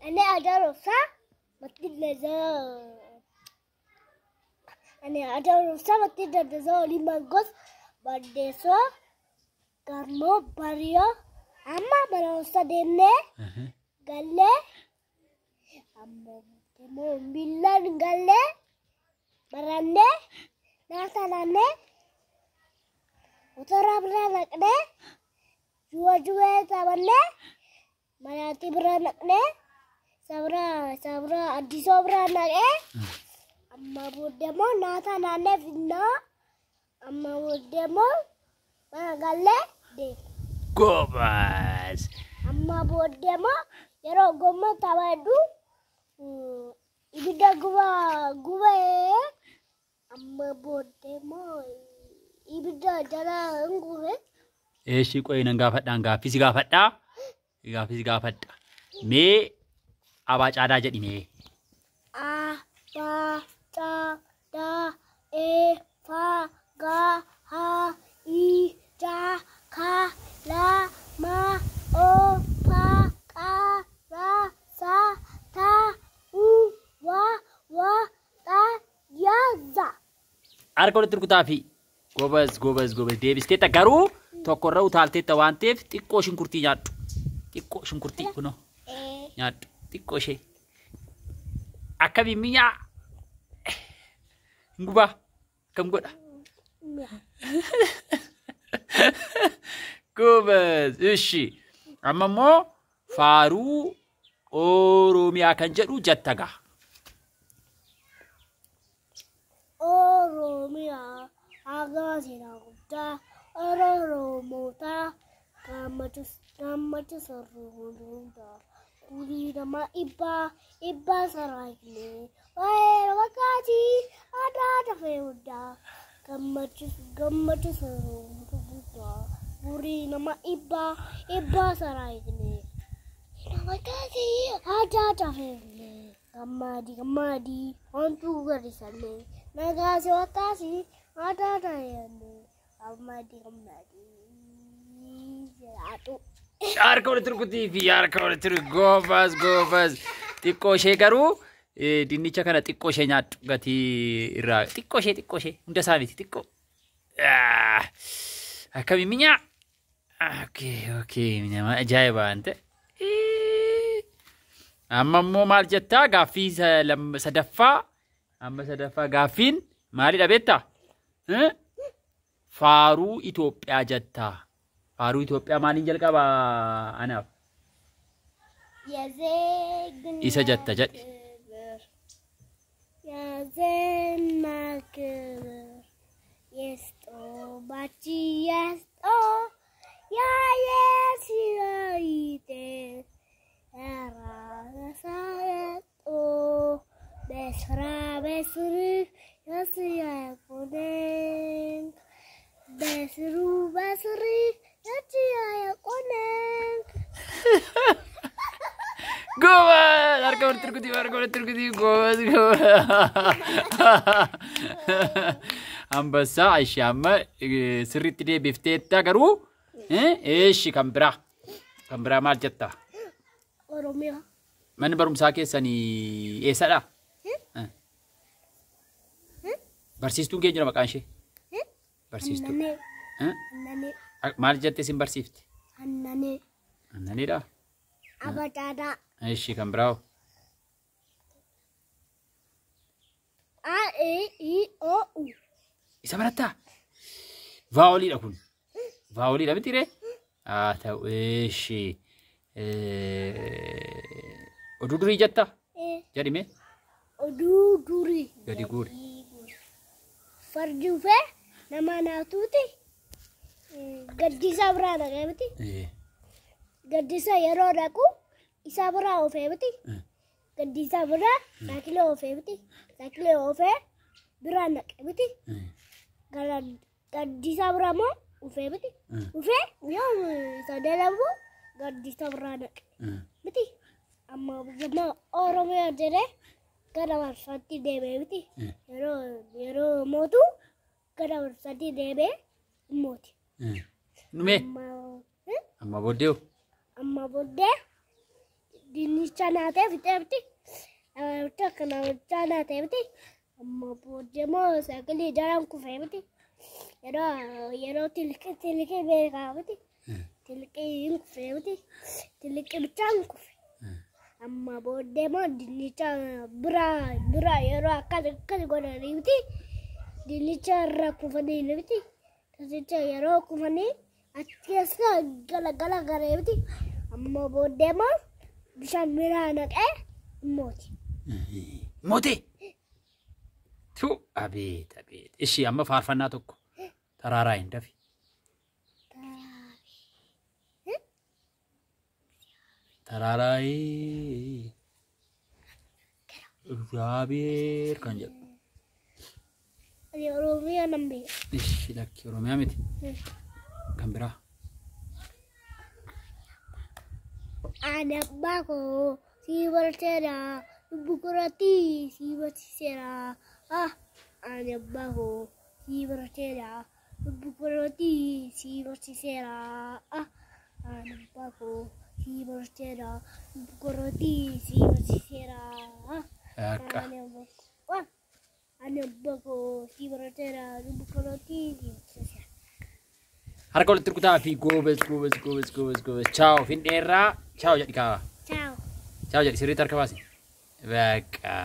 እኔ አዳሮሳ መትለዘ እኔ አዳሮሳ መትለዘ ሊማጎስ ባዴሶ ጋርሞ ባሪዮ አማ በረውሳ ደኔ ገሌ አሞ ደሞ ሚላን ገሌ በራኔ ናታናኔ ኡተራ ብራ ነቅኔ ጁዋ ጁዌ ታበኔ መናቲ ብራ ነቅኔ ሰብራ ሰብራ አዲሶ ብራ ነቅኔ አማ ቦደሞ ናታናኔ ፊና አማ ቦደሞ ገሌ ዴ Goobas. Amma booddee immoo yeroo gommaa taphadhu ibidda gubaa gubee amma booddee immoo ibidda jala hin gube. Eeshi qoyi nan gaafadhaan gaaffii si gaafadhaa. Gaaffii si gaafadha. Mee abaa caadaa jedhi mee. A B C D E F G H I J K L M O P Q R S T U V W X Y Z. Harka walitti rukutaa fi goobas goobas goobas deebisteetta garuu tokkorra utaalteetta waan ta'eef xiqqoo shunkurtii nyaadhu. Xiqqoo shunkurtii kunoo nyaadhu xiqqoo ishee. Akkamiin mi'aa? Hin gubaa akkam godha? Goobas ishi. Amma immoo faaruu Oromiyaa kan jedhu jetta gaa. Oromiyaa hagaa guddaa Oromootaa gammachuu sarruundaa kurii nama ibbaa ibbaa saraayinee waa'ee wakkaatii aadaa dafee hundaa gammachuu gammachuu sarruundaa kurii nama ibbaa ibbaa saraayinee wakkaatii aadaa dafee hundee gammadii gammadii wantuu garisallee nagaasi wakkaasii aadaa dafee hundee gammadii gammadii jedhaatu. Harka walitti rukutii fi harka walitti goobas goobas. Xiqqoo ishee garuu dinnicha kana xiqqoo ishee nyaadhu gatii irraa xiqqoo ishee xiqqoo ishee hunda isaa miti xiqqoo. Akkamiin mi'aa? Okay okay nama ajaa'iba waan ta'e. Amma immoo maal jettaa gaaffii sadaffaa amma sadaffaa gaaffiin maalidha beektaa? Faaruu Itoophiyaa jettaa. Faaruu Itoophiyaa maaliin jalqaba anaaf? Isa jetta jedhi. የዜና ክብር ይስጦ ባቺ ይስጦ ያየሲራይቴ የራሰሳየጦ በስራ በስር የስያቆነን በስሩ በስር የስያቆነን Goobas harka walitti rukutii harka walitti rukutii goobas goobas. Ambassaa ishee amma sirriitti deebifteetta garuu eeshi kan biraa kan biraa maal jetta? Oromiyaa. Manni barumsaa keessanii eessadha? Barsiistuun keenya maqaan ishee? Barsiistuu. Annanee. Maal jettee isin barsiifte? Annanee. Annaniidha? Abacaadaa. Eeshi kan biraa hoo? A E I O U. Isa barattaa? Vaawoliidha kun. Vaawoliidha miti ree? Haa ta'u eeshi. Oduu durii jettaa? Jedhi mee? Oduu durii. Gadi guuri. Fardi ufee nama naatuuti gaddisa biraa dhaqee miti. Gaddisa yeroo dhaqu isa biraa oofee miti. Gaddisa biraa saakilee oofee miti. Saakilee oofee biraa naqe miti. Gara gaddisa biraa immoo ufee miti. Ufee yoo isa dalagu gaddisa biraa naqe miti. Amma biyya Oromiyaa jedhee gara barsaatti deebi'ee miti. Yeroo yeroo mootu gara barsaatti deebi'ee mooti. Numee? Amma booddee hoo? Amma booddee Dinnicha naatee fixee miti. Namicha akka namichaa naatee miti. Amma booddee immoo saayikiilii daran kufee miti. Yeroo tilqii tilqii beekaa miti. Tilqii hin kufee miti. Tilqii bichaan kufe. Amma booddee immoo dinnicha bira yeroo akkas akkas godhanii miti. Dinnicha irra kufanii miti. Dinnicha yeroo kufanii achi keessa gala gala garee miti. Amma booddee immoo bishaan biraa naqee mooti. Mootii! Tu abeet abeet. Ishii amma faarfannaa tokko taraaraa hin dafi. Taraaraayee እግዚአብሔር kan jedhu. Ani Oromiyaa nan beeka. Ishii lakki Oromiyaa miti. Kan biraa. Ani abbaa koo si barteera lubbu koraatti si barsiiseera. Ah, ani abbaa koo si barteera lubbu koraatti si barsiiseera. Ah, ani abbaa koo si barteera lubbu koraatti si barsiiseera. Ah, Akka. ani abbaa koo ah, ani abbaa koo si barteera lubbu koraatti si barsiiseera. Harka walitti rukutaa fi goobes goobes goobes goobes goobes. Chaaw findeerraa. Chaaw jedhi kaa. Ciao. Chaaw jedhi sirriitti harka baasi. Bakka.